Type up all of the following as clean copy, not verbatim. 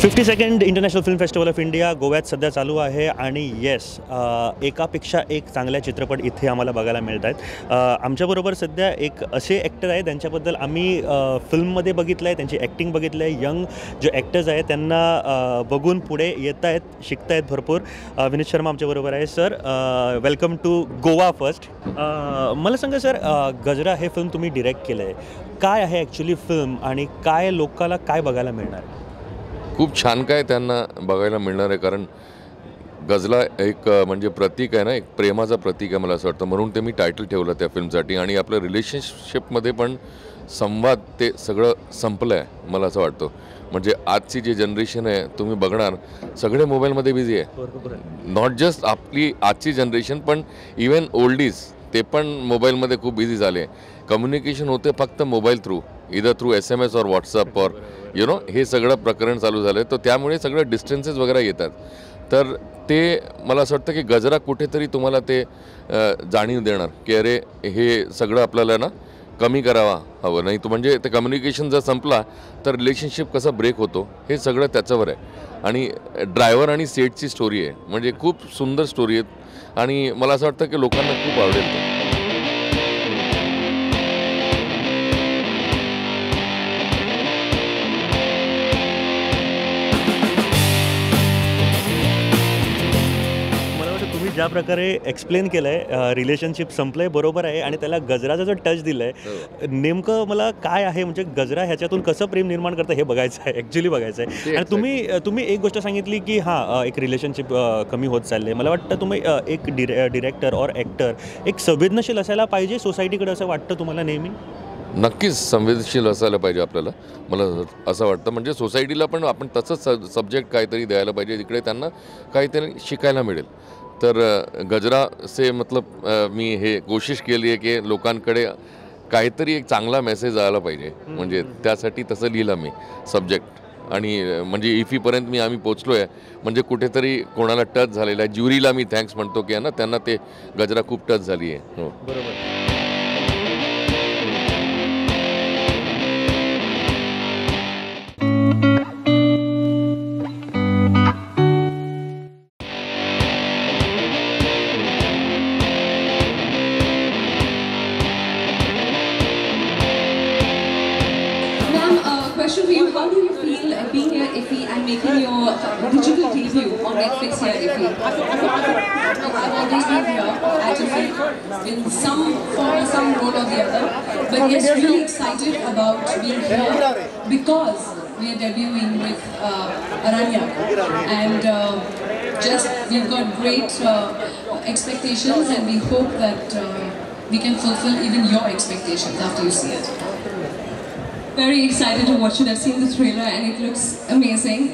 52nd International Film Festival of India गोव्यात सध्या चालू आहे आणि येस, एकापेक्षा एक चांगल्या चित्रपट इथे आम्हाला बघायला मिळत आहेत. आमच्याबरोबर सध्या एक असे ॲक्टर आहेत त्यांच्याबद्दल आम्ही फिल्ममध्ये बघितलं आहे, त्यांची ॲक्टिंग बघितली आहे. यंग जे ॲक्टर्स आहेत त्यांना बघून पुढे येत आहेत, शिकत आहेत भरपूर. विनीत शर्मा आमच्याबरोबर आहे. Sir, welcome to Goa first. मला सांगा सर, गजरा हे फिल्म तुम्ही डिरेक्ट केलं आहे, काय आहे ॲक्च्युली फिल्म आणि काय लोकाला काय बघायला मिळणार? खूप छान काय त्यांना बघायला मिळणार आहे, कारण गजला एक म्हणजे प्रतीक आहे ना, एक प्रेमाचं प्रतीक आहे मला असं वाटतं, म्हणून ते मी टायटल ठेवलं त्या फिल्मसाठी. आणि आपलं रिलेशनशिपमध्ये पण संवाद ते सगळं संपलं आहे मला असं वाटतं. म्हणजे आजची जी जनरेशन आहे तुम्ही बघणार सगळे मोबाईलमध्ये बिझी आहे, not just आपली आजची जनरेशन पण इव्हन ओल्डीज ते पण मोबाईलमध्ये खूप बिझी झाले. कम्युनिकेशन होते फक्त mobile through, either through SMS Aur WhatsApp Aur you know, हे सगळं प्रकरण चालू झालं आहे. तर त्यामुळे सगळं डिस्टन्सेस वगैरे येतात. तर ते मला असं वाटतं की गजरा कुठेतरी तुम्हाला ते जाणीव देणार की अरे हे सगळं आपल्याला ना कमी करावा हवं, नाही तर म्हणजे ते कम्युनिकेशन जर संपला तर रिलेशनशिप कसं ब्रेक होतो हे सगळं त्याच्यावर आहे. आणि ड्रायव्हर आणि सेटची स्टोरी आहे, म्हणजे खूप सुंदर स्टोरी आहे आणि मला असं वाटतं की लोकांना खूप आवडेल ते. ज्या प्रकारे एक्सप्लेन केलं आहे, रिलेशनशिप संपलं आहे बरोबर आहे, आणि त्याला गजराचा जो टच दिला आहे, नेमकं मला काय आहे म्हणजे गजरा ह्याच्यातून कसं प्रेम निर्माण करतं हे बघायचं आहे, ॲक्च्युली बघायचं आहे. आणि तुम्ही एक गोष्ट सांगितली की हां, एक रिलेशनशिप कमी होत चालली आहे. मला वाटतं तुम्ही एक डिरेक्टर और ॲक्टर एक संवेदनशील असायला पाहिजे सोसायटीकडे, असं वाटतं तुम्हाला नेहमी? नक्कीच संवेदनशील असायला पाहिजे आपल्याला, मला असं वाटतं. म्हणजे सोसायटीला पण आपण तसंच सब्जेक्ट काहीतरी द्यायला पाहिजे जिकडे त्यांना काहीतरी शिकायला मिळेल. तर गजरा से मतलब मी हे कोशिश केली आहे की लोकांकडे काहीतरी एक चांगला मेसेज आला पाहिजे, म्हणजे त्यासाठी तसं लिहिलं मी सब्जेक्ट. आणि म्हणजे इफीपर्यंत आम्ही पोचलो आहे, म्हणजे कुठेतरी कोणाला टच झालेला आहे. ज्युरीला मी thanks म्हणतो की ना त्यांना ते गजरा खूप टच झाली आहे. हो बरोबर. Question for you, how do you feel being here at IFFI and making your digital debut on Netflix here at IFFI? I've always been here at IFFI in some form or some role or the other, but yes, really excited about being here because we are debuting with Aranyak, and just we've got great expectations and we hope that we can fulfill even your expectations after you see it. Very excited to watch it. I've seen the trailer and it looks amazing.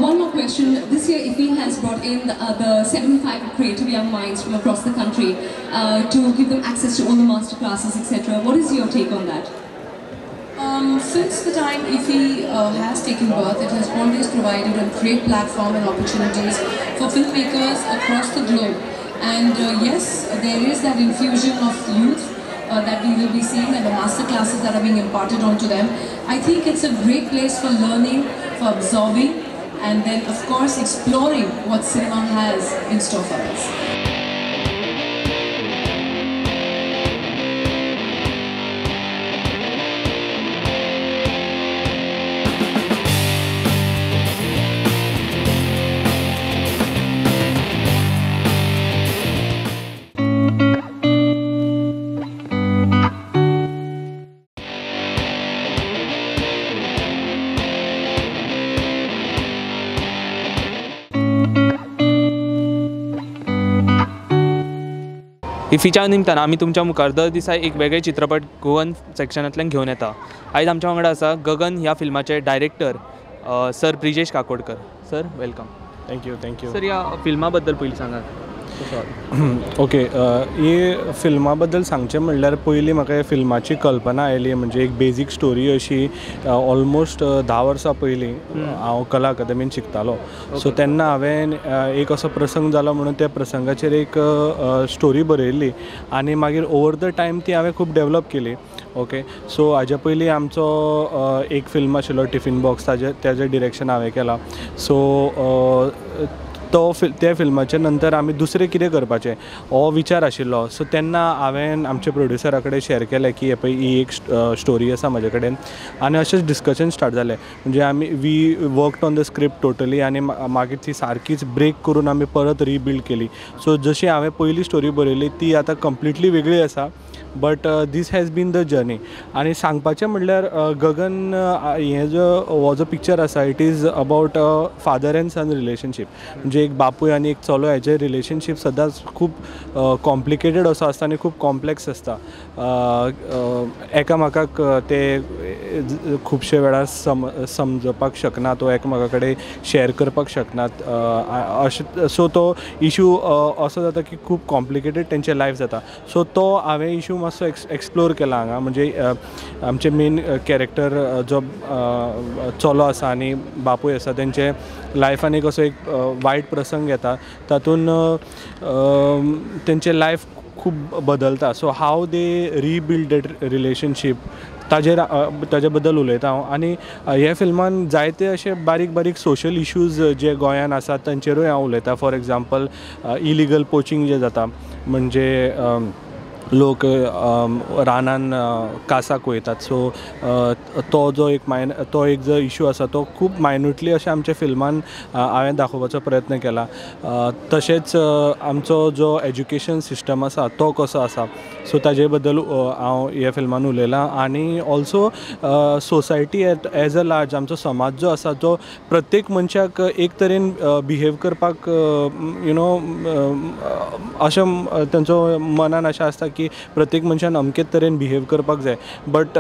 One more question. This year, IFFI has brought in the 75 creative young minds from across the country to give them access to all the master classes, etc. What is your take on that? Since the time IFFI has taken birth, it has always provided a great platform and opportunities for filmmakers across the globe. And yes, there is that infusion of youth that we will be seeing and the master classes that are being imparted onto them. I think it's a great place for learning, for absorbing, and then of course exploring what cinema has in store for us. इफीच्या निमतान आमी तुमच्या मुखार दर दिसा एक वेगळे चित्रपट Goan सेक्शनांतल्यान घेवन येता. आयज आमच्या वांगडा आसा गगन ह्या फिल्माचे director sir Brijesh Kakodkar. Sir welcome. Thank you. Thank you sir. ह्या फिल्मा बद्दल पयलीं सांगात. ओके, ही फिल्मा बद्दल सांगचें म्हणल्यार पयलीं म्हाका ह्या फिल्माची कल्पना आयली, म्हणजे एक बेजीक स्टोरी अशी ऑलमोस्ट 10 वर्सां पयलीं हांव कला अकादमीन शिकतालो. सो तेन्ना हांवें एक असो प्रसंग जालो म्हणून त्या प्रसंगाचेर एक स्टोरी बरयल्ली आनी मागीर ओवर the time ती हांवें खूब डेवलप केली. ओके, सो हाजे पयलीं आमचो एक फिल्म आशिल्लो टिफीन बॉक्स, ताजें डिरेक्शन हांवें केलां. सो तो त्या फिल्माच्या नंतर आमी दुसरें कितें करपाचें हो विचार आशिल्लो. सो तेन्ना हांवें आमच्या प्रोड्युसरा कडेन शेअर केलें की हे पळय ही एक स्टोरी आसा म्हजे कडेन, आनी अशेंच डिस्कशन स्टार्ट जालें. म्हणजे आमी we worked on the script totally आनी मागीर ती सारकीच ब्रेक करून आमी परत रिबिल्ड केली. सो जशी हांवें पयली स्टोरी बरयली ती आतां कंप्लिटली वेगळी आसा, but this has been the journey. आनी सांगपाचें म्हणल्यार गगन हें जो हो जो पिक्चर आसा it is about father and son relationship. म्हणजे एक बापूय आनी एक चलो हेजें रिलेशनशीप सदांच खूब कॉम्प्लिकेटेड असो आसता आनी खूब कॉम्प्लेक्स आसता. एकामेकाक ते खुबशे वेळार समजपाक शकनात वा एकामेका कडेन शेअर करपाक शकनात अशें. सो तो इशू असो जाता की खूब कॉम्प्लिकेटेड तेंचें लायफ जाता. सो तो हांवें इशू मातसो एक्सप्लोर केला हांगा. म्हणजे आमचे मेन कॅरेक्टर जो चलो आसा आनी बापूय आसा तेंचे लायफान एक असो एक वायट प्रसंग येता, तातूंत तेंचें लायफ खूब बदलता. So how they rebuild that relationship ताजेर ताजे बद्दल उलयता हांव. आनी ह्या फिल्मान जायते अशे बारीक बारीक सोशल इश्यूज जे गोंयान आसात तांचेरूय हांव उलयता. फॉर एग्जाम्पल इलिगल पोचींग जें जाता, म्हणजे लोक रानान कासाक वयतात. सो तो जो एक तो एक जो इशू आसा तो खूब मायन्युटली अशें आमच्या फिल्मान हांवें दाखोवपाचो प्रयत्न केला. तशेंच आमचो जो एज्युकेशन सिस्टम आसा तो कसो आसा सो ताजे बद्दल हांव ह्या फिल्मान उलयलां. आनी also society as a large आमचो समाज जो आसा तो प्रत्येक मनशाक एक तरेन बिहेव करपाक you know अशें तांचो मनान अशें आसता की प्रत्येक मनशान अमकेच तरेन बिहेव करपाक जाय, बट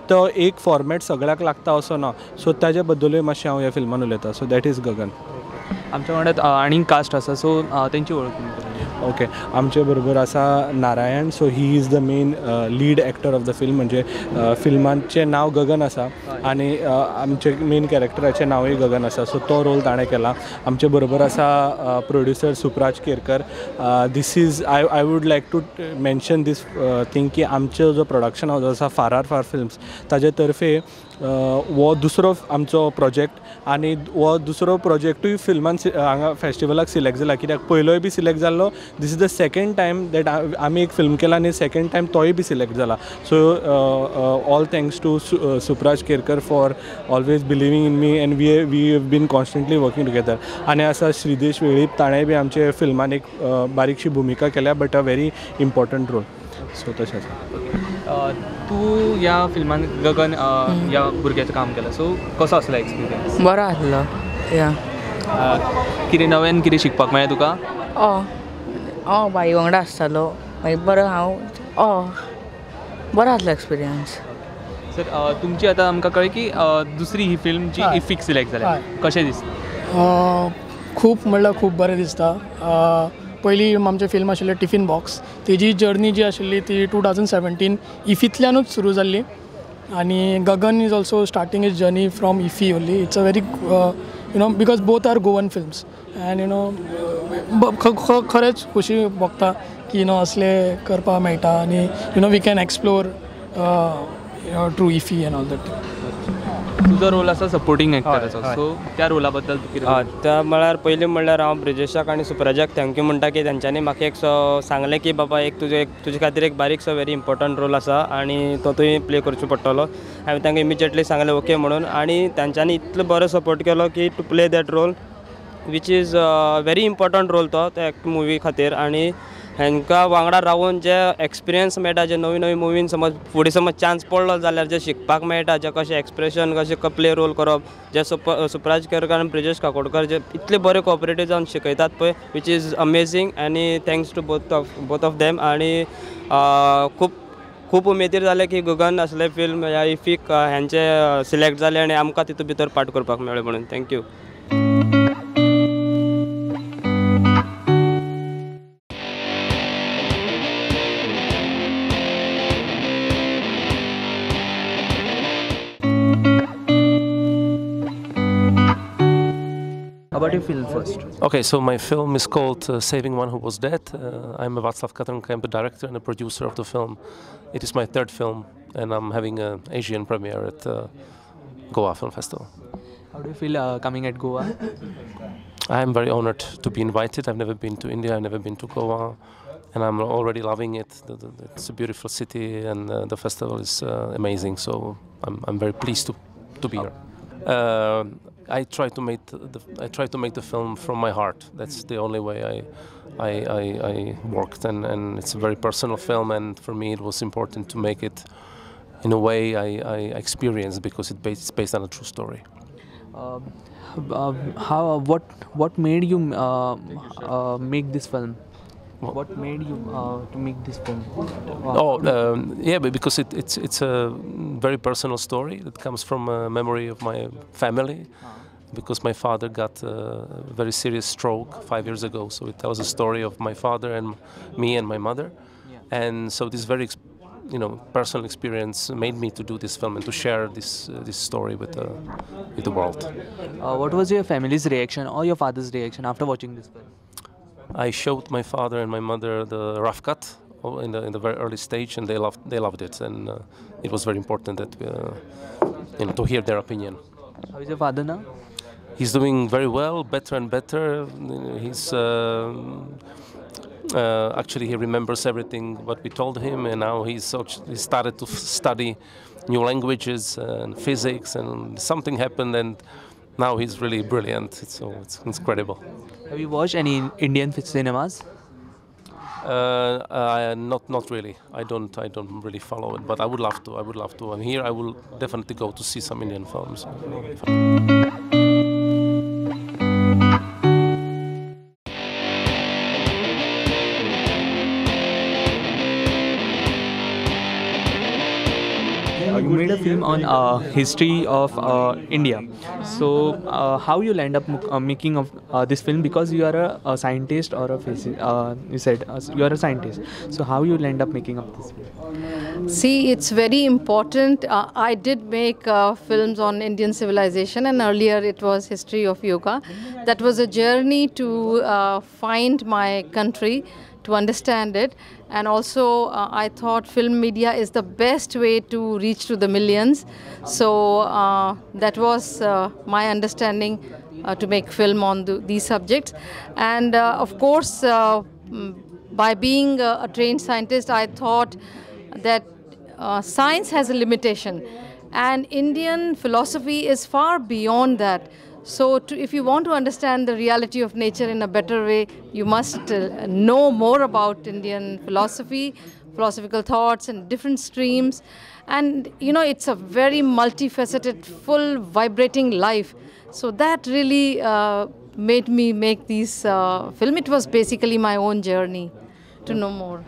तो एक फॉर्मेट सगळ्याक लागता असो ना. सो ताजे बद्दलूय मातशें हांव ह्या फिल्मान उलयतां. So that is Gagan. आमच्या वांगडा आनीक कास्ट आसा, सो तेंची वळख. ओके, आमचे बरोबर आसा Narayan. So he is the main lead actor of the film. म्हणजे फिल्माचें नांव गगन आसा आनी आमचे मेन कॅरेक्टराचें नांवूय गगन आसा. सो तो रोल ताणें केला. आमचे बरोबर आसा producer Supraj Kerkar. This is I would like to mention this thing की आमचो जो प्रोडक्शन हावज आसा फारार फार फिल्म्स ताजे तर्फे हो दुसरो आमचो प्रोजेक्ट, आनी हो दुसरो प्रोजेक्टूय फिल्मान हांगा फेस्टिवलाक सिलेक्ट जाला. कित्याक पयलोय बी सिलेक्ट जाल्लो, this is the second time that आमी एक फिल्म केला आनी सेकेंड टायम तोय बी सिलेक्ट जाला. So all thanks to Supraj Kerkar for always believing in me and we have been constantly working together. आनी आसा श्रीदेश वेळीप, ताणें बी आमचे फिल्मान एक बारीकशी भुमिका केल्या, but a very important role. So तशें आसा. तूं ह्या फिल्मान गगन ह्या भुरग्याचें काम केलां, सो कसो आसलो एक्सपिरियन्स? बरो आसलो. या कितें नव्यान कितें शिकपाक मेळ्ळें तुका? हय, बाई वांगडा आसतालो मागीर बरो हांव बरो आसलो एक्सपिरियन्स. सर, तुमची आतां आमकां कळ्ळें की दुसरी ही फिल्म जी इफीक सिलेक्ट जाल्या, कशें दिसता? खूब म्हणल्यार खूब बरें दिसता. पयलीं आमचें फिल्म आशिल्लें टिफीन बॉक्स, तेजी जर्नी जी आशिल्ली ती 2017 इफींतल्यानूच सुरू जाल्ली. आनी Gagan is also starting his journey from IFFI only. It's a very you know because both are Goan films and you know खरेंच खोशी भोगता की you know असले करपाक मेळटा आनी you know we can explore through IFFI and all that. तुजो role आसा सपोर्टींग एक्टराचो, सो त्या रोला बद्दल तूं कितें? त्या म्हळ्यार पयलीं म्हणल्यार हांव ब्रिजेशाक आनी सुप्रजाक thank you म्हणटा की तेंच्यांनी म्हाका एक सांगलें की बाबा एक तुजे खातीर एक बारीकसो व्हेरी इम्पोर्टंट रोल आसा आनी तो तुवें प्ले करचो पडटलो. हांवें तांकां इमिजिएटली सांगलें ओके म्हणून, आनी तांच्यांनी इतलो बरो सपोर्ट केलो की to play that role which is very important role तो त्या मुवी खातीर. आनी हांकां वांगडा रावून जे एक्सपिरियन्स मेळटा, जे नवी नवी मुवीन समज फुडें समज चान्स पडलो जाल्यार जे शिकपाक मेळटा, जे कशें एक्सप्रेशन कशें प्ले रोल करप, जे सुप्रज केरकर आनी ब्रिजेश काकोडकर जे इतले बरे कॉपरेटीव जावन शिकयतात पळय, which is amazing. आनी thanks to both of them. आनी खूब खूब उमेदीर जालें की गगन असले फिल्म ह्या इफीक ह्यांचे सिलेक्ट जाले आनी आमकां तितूंत भितर पार्ट करपाक मेळ्ळें म्हणून thank you. About your film first. Okay, so my film is called Saving One Who Was Dead. I'm Václav Katrnka, I'm the director and the producer of the film. It is my third film, and I'm having an Asian premiere at Goa Film Festival. How do you feel coming at Goa? I am very honored to be invited. I've never been to India, I've never been to Goa, and I'm already loving it. It's a beautiful city, and the festival is amazing, so I'm very pleased to be here. I try to make the film from my heart. That's the only way I worked, and it's a very personal film, and for me it was important to make it in a way I experienced, because it's based on a true story. What made you make this film? What made you to make this film? Yeah, because it's a very personal story that comes from a memory of my family, because my father got a very serious stroke 5 years ago. So it tells a story of my father and me and my mother, and so this very personal experience made me to do this film and to share this story with the world. What was your family's reaction or your father's reaction after watching this film? I showed my father and my mother the rough cut in the very early stage, and they loved it, and it was very important that to hear their opinion. How is your father now? He's doing very well, better and better. He's actually he remembers everything what we told him, and now he started to study new languages and physics, and something happened, and now he's really brilliant. So it's incredible. Have you watched any Indian cinemas? Not really. I don't really follow it, but I would love to. I would love to. I'm here. I will definitely go to see some Indian films. You made a film on history of India. So how you land up making of this film? Because you are a scientist or a physicist. You said you are a scientist. So how you land up making up this film? See, it's very important. I did make films on Indian civilization, and earlier it was history of yoga. That was a journey to find my country, to understand it, and also I thought film media is the best way to reach to the millions. So that was my understanding to make film on these subjects. And of course, by being a trained scientist, I thought that science has a limitation, and Indian philosophy is far beyond that. So if you want to understand the reality of nature in a better way, you must know more about Indian philosophy, philosophical thoughts and different streams. And you know, it's a very multifaceted, full, vibrating life. So that really made me make this film. It was basically my own journey to know more.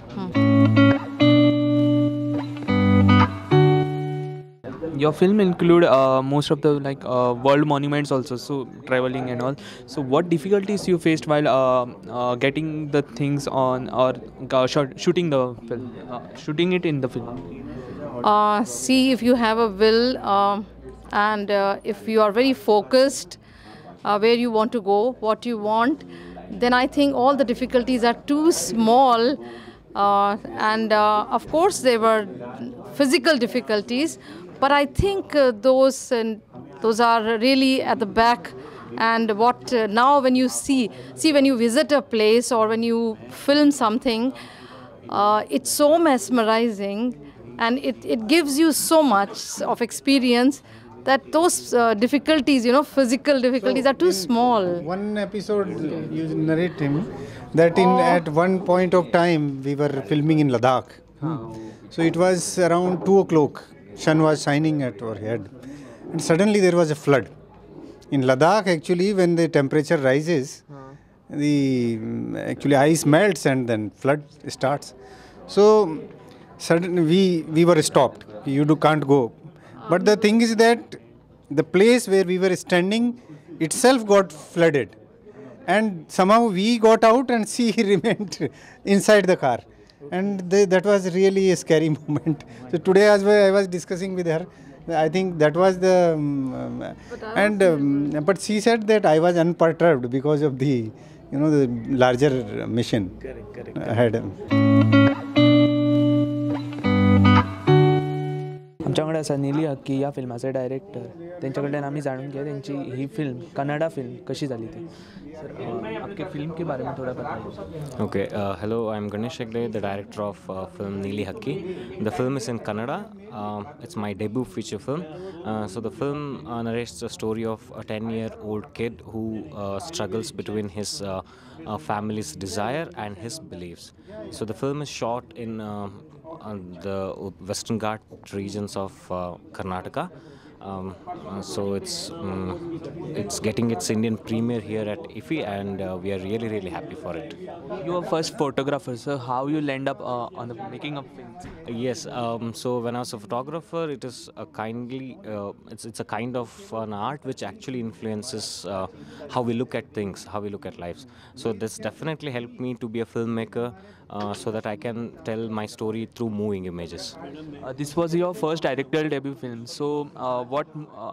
Your film include most of the world monuments also, so traveling and all. So what difficulties you faced while getting the things on or shooting the film, shooting it in the film? See, if you have a will and if you are very focused where you want to go, what you want, then I think all the difficulties are too small. And of course there were physical difficulties, but I think those are really at the back. And what now when you see when you visit a place or when you film something, it's so mesmerizing, and it gives you so much of experience that those difficulties, you know, physical difficulties, so are too small. One episode you narrate him that in at one point of time we were filming in Ladakh. So it was around 2 o'clock. Sun was shining at our head, and suddenly there was a flood. In Ladakh, actually, when the temperature rises, the actually ice melts and then flood starts. So suddenly we were stopped. You can't go. But the thing is that the place where we were standing itself got flooded, and somehow we got out and she remained inside the car. And that was really a scary moment. So today, as I was discussing with her, I think that was the and but she said that I was unperturbed because of the, you know, the larger mission. Correct, correct. Ahead. आमच्या वांगडा आसा नीली हक्की ह्या फिल्माचे director. तेंच्या कडल्यान आमी जाणून घेया तेंची ही फिल्म, कन्नडा फिल्म कशी जाली ती. सर, आपके फिल्म के बारे में थोड़ा बताइए. Okay, hello, I am Ganesh Hegde, the director of film Neeli Hakki. The film is in Kannada. It's my debut feature film. So the film narrates the story of a 10-year-old kid who struggles between his family's desire and his beliefs. So the film is shot in the Western Ghat regions of Karnataka. So it's getting its Indian premiere here at IFFI, and we are really, really happy for it. You are first photographer, so how you land up on the making of films? Yes, so when I was a photographer, it is a kindly it's a kind of an art which actually influences how we look at things, how we look at lives. So this definitely helped me to be a filmmaker, so that I can tell my story through moving images. This was your first directorial debut film, so what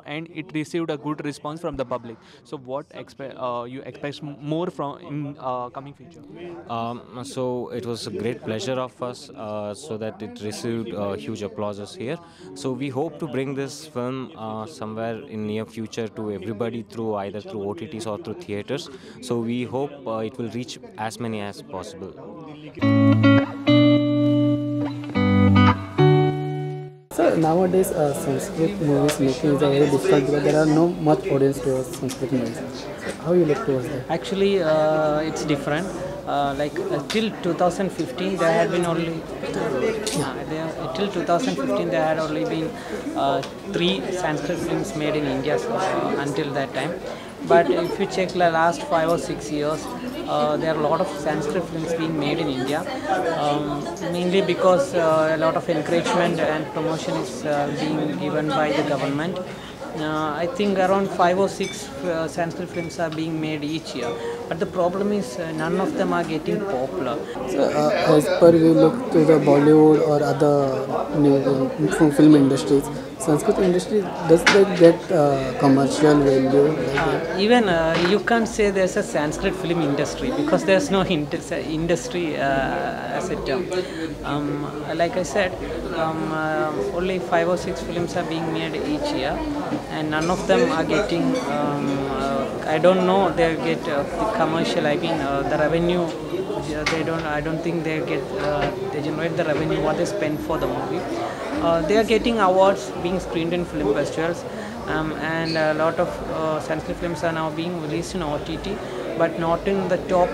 and it received a good response from the public. So what you expect more from in coming future? So it was a great pleasure of us, so that it received huge applauses here. So we hope to bring this film somewhere in near future to everybody through either through OTTs or through theaters. So we hope it will reach as many as possible. So nowadays Sanskrit movies making is a very difficult because there are no much audience towards Sanskrit movies. So how you look towards that? Actually, it's different. Till 2015 there had been only till 2015 there had only been 3 Sanskrit films made in India until that time. But if you check the last 5 or 6 years, there are a lot of Sanskrit films being made in India, mainly because a lot of encouragement and promotion is being given by the government. I think around 5 or 6 Sanskrit films are being made each year. But the problem is none of them are getting popular. So, as per we look to the Bollywood or other film industries, Sanskrit industry, does that get commercial value? Like that? Even you can't say there's a Sanskrit film industry because there's no industry as a term. Like I said, only 5 or 6 films are being made each year, and none of them are getting, I don't know, they get the commercial, I mean the revenue, they don't, I don't think they get, they generate the revenue what they spend for the movie. They are getting awards, being screened in film festivals, and a lot of Sanskrit films are now being released in OTT, but not in the top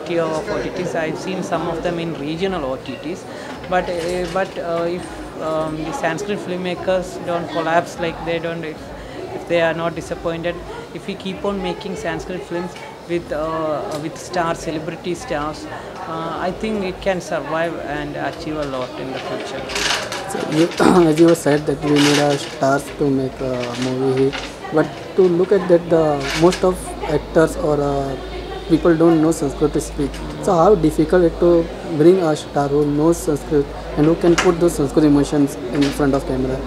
tier of OTTs. I've seen some of them in regional OTTs, but if the Sanskrit filmmakers don't collapse, like they don't, if they are not disappointed, if we keep on making Sanskrit films with stars, celebrity stars, I think it can survive and achieve a lot in the future. So you, as you said that we need a stars to make a movie hit, but to look at that, the most of actors or people don't know Sanskrit to speak. So how difficult it to bring a star who knows Sanskrit and who can put those Sanskrit emotions in front of camera?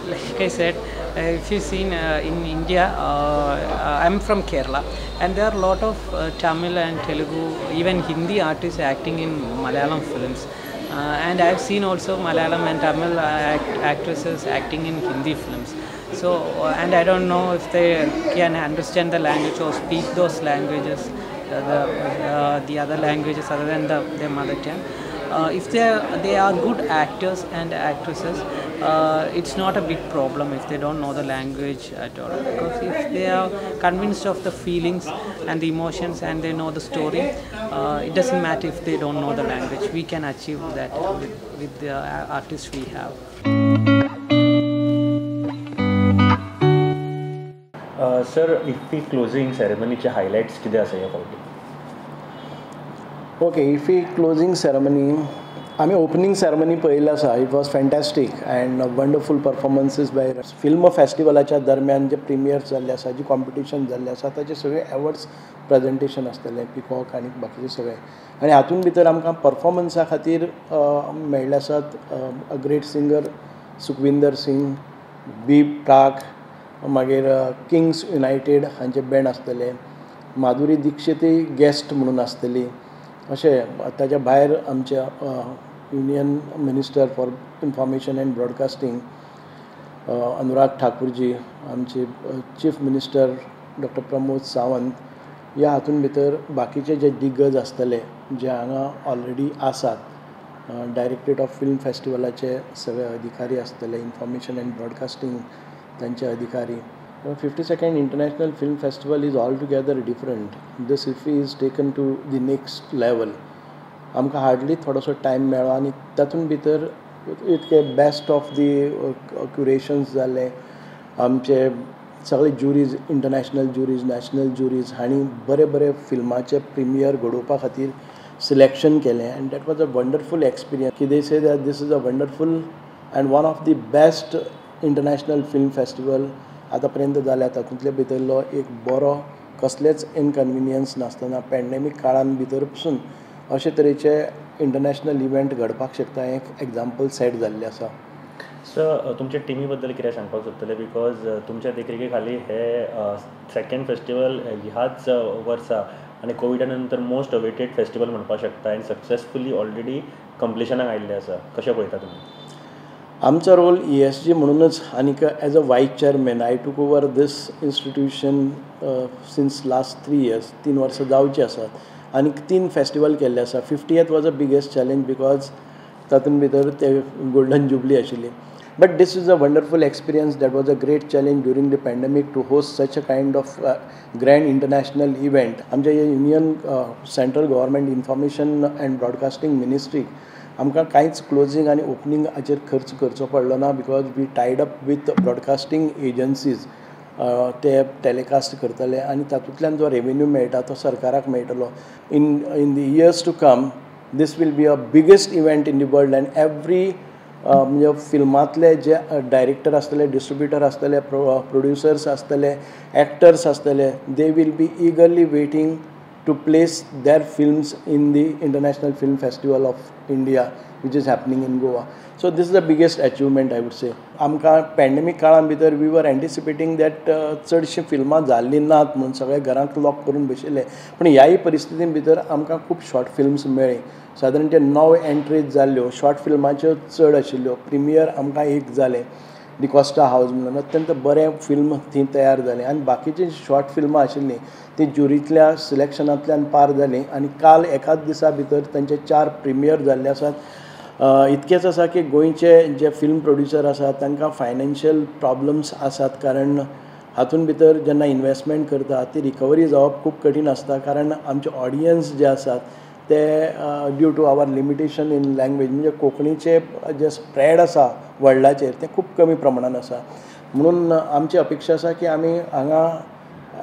Like I said, if you've seen in India, I'm from Kerala, and there are a lot of Tamil and Telugu, even Hindi artists acting in Malayalam films. And I've seen also Malayalam and Tamil actresses acting in Hindi films. So, and I don't know if they can understand the language or speak those languages, the other languages other than their mother tongue. If they are good actors and actresses, it's not a big problem if they don't know the language at all. Because if they are convinced of the feelings and the emotions and they know the story, it doesn't matter if they don't know the language. We can achieve that with the artists we have. Sir, IFFI closing ceremony चे highlights कितें आसा ह्या फावटी? Okay, IFFI closing ceremony आमी opening ceremony पळयल्ली आसा. It was fantastic and wonderful performances by film फेस्टिवलाच्या दरम्यान जे प्रिमियर्स जाल्ले आसा, जी कॉम्पिटिशन जाल्लें आसा, ताचे सगळे एवॉर्ड्स प्रेजेंटेशन आसतलें, पिकॉक आनी बाकीचे सगळे. आनी हातूंत भितर आमकां परफॉर्मन्सा खातीर मेळ्ळे आसात a great singer Sukhwinder Singh, B Praak, मागीर किंग्स युनायटेड हांचे बँड आसतले, माधुरी दीक्षितय गॅस्ट म्हणून आसतली. अशें ताच्या भायर आमच्या Union minister for information and broadcasting Anurag Thakurji, आमचे chief minister doctor Pramod Sawant, ह्या हातून भितर बाकीचे जे दिग्गज आसतले जे हांगा ऑलरेडी आसात, डायरेक्टरेट ऑफ फिल्म फेस्टिवलाचे सगळे अधिकारी आसतले, इन्फॉर्मेशन अँड ब्रॉडकास्टींग तांचे अधिकारी. 52nd International Film Festival is altogether different. This IFFI is taken to the next level. आमकां हार्डली थोडोसो टायम मेळ्ळो आनी तातूंत भितर इतके बेस्ट ऑफ the क्युरेशन्स जाले. आमचे सगळे juries, international juries, national juries हांणी बरे बरे फिल्माचे प्रिमियर घडोवपा खातीर सिलेक्शन केलें and that was a wonderful experience. की they say that this is a wonderful and one of the best international film festival आतां पर्यंत जाल्या. तातूंतले भितरलो एक बरो, कसलेच इनकन्विनियन्स नासतना पॅन्डेमीक काळान भितर पसून अशे तरेचे इंटरनॅशनल इव्हेंट घडपाक शकता हें एक एग्जाम्पल सेट जाल्लें आसा. सर, तुमच्या टिमी बद्दल कितें सांगपाक सोदतले? Because तुमच्या देखरेखी खाली हे सेकंड फेस्टिवल ह्याच वर्सा आनी कोविडा नंतर मोस्ट अवेटेड फेस्टिवल म्हणपाक शकता आनी सक्सेसफुली ऑलरेडी कंप्लिशनाक आयिल्लें आसा. कशें पळयता तुमी? आमचो रोल ESG म्हणूनच आनीक as a vice chairman I took over this institution since last 3 years, 3 वर्सां जावचीं आसात आनी 3 फेस्टिवल केल्ले आसा. 50th was a biggest challenge because तातूंत भितर ते गोल्डन जुबली आशिल्ली. But this is a wonderful experience. That was a great challenge during the pandemic to host such a kind of grand international event. आमच्या union central government information and broadcasting ministry आमकां कांयच closing आनी opening हाचेर खर्च करचो पडलो ना because we tied up with broadcasting agencies. ते टेलिकास्ट करतले आनी तातूंतल्यान जो रेवेन्यू मेळटा तो सरकाराक मेळटलो. In the years to come this will be a biggest event in the world and every म्हणजे फिल्मांतले जे डायरेक्टर आसतले, डिस्ट्रिब्युटर आसतले, प्रोड्युसर्स आसतले, एक्टर्स आसतले, they will be eagerly waiting to place their films in the International Film Festival of India, which is happening in Goa. So this is the biggest achievement, I would say. आमकां pandemic काळान भितर we were anticipating that चडशीं फिल्मां जाल्लीं नात म्हणून सगळे घरांत लॉक करून बशिल्ले, पूण ह्याय परिस्थितीन भितर आमकां खूब शॉर्ट फिल्म्स मेळ्ळी. सादारण ते 9 एंट्रीज जाल्ल्यो, शॉर्ट फिल्माच्यो चड आशिल्ल्यो. प्रिमियर आमकां एक जालें, डिकॉस्टा हावज म्हणून अत्यंत बरें फिल्म थंय तयार जालें आनी बाकीचीं शॉर्ट फिल्मां आशिल्लीं तीं ज्युरींतल्या सिलेक्शनांतल्यान पार जालीं आनी काल एकाच दिसा भितर तांचे 4 प्रिमियर जाल्ले आसात. इतकेंच आसा की गोंयचे जे फिल्म प्रोड्युसर आसात तांकां फायनान्शियल प्रॉब्लम्स आसात, कारण हातूंत भितर जेन्ना इन्वेस्टमेंट करता ती रिकवरी जावप खूब कठीण आसता, कारण आमचे ऑडियन्स जे आसात ते due to our limitation in language म्हणजे कोंकणीचे जे स्प्रेड आसा वर्ल्डाचेर तें खूब कमी प्रमाणान आसा. म्हणून आमची अपेक्षा आसा की आमी हांगा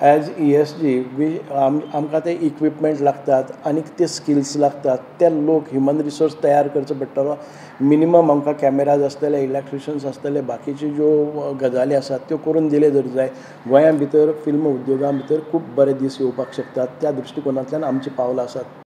एज ESG we आमकां ते इक्विपमेंट लागतात आनी ते स्किल्स लागतात, ते लोक ह्युमन रिसोर्स तयार करचो पडटलो. मिनिमम आमकां कॅमेराज आसतले, इलेक्ट्रिशियन्स आसतले, बाकीच्यो ज्यो गजाली आसात त्यो करून दिले जर जाय गोंया भितर फिल्म उद्योगा भितर खूब बरे दीस येवपाक शकतात. त्या दृश्टिकोनांतल्यान आमचीं पावलां आसात.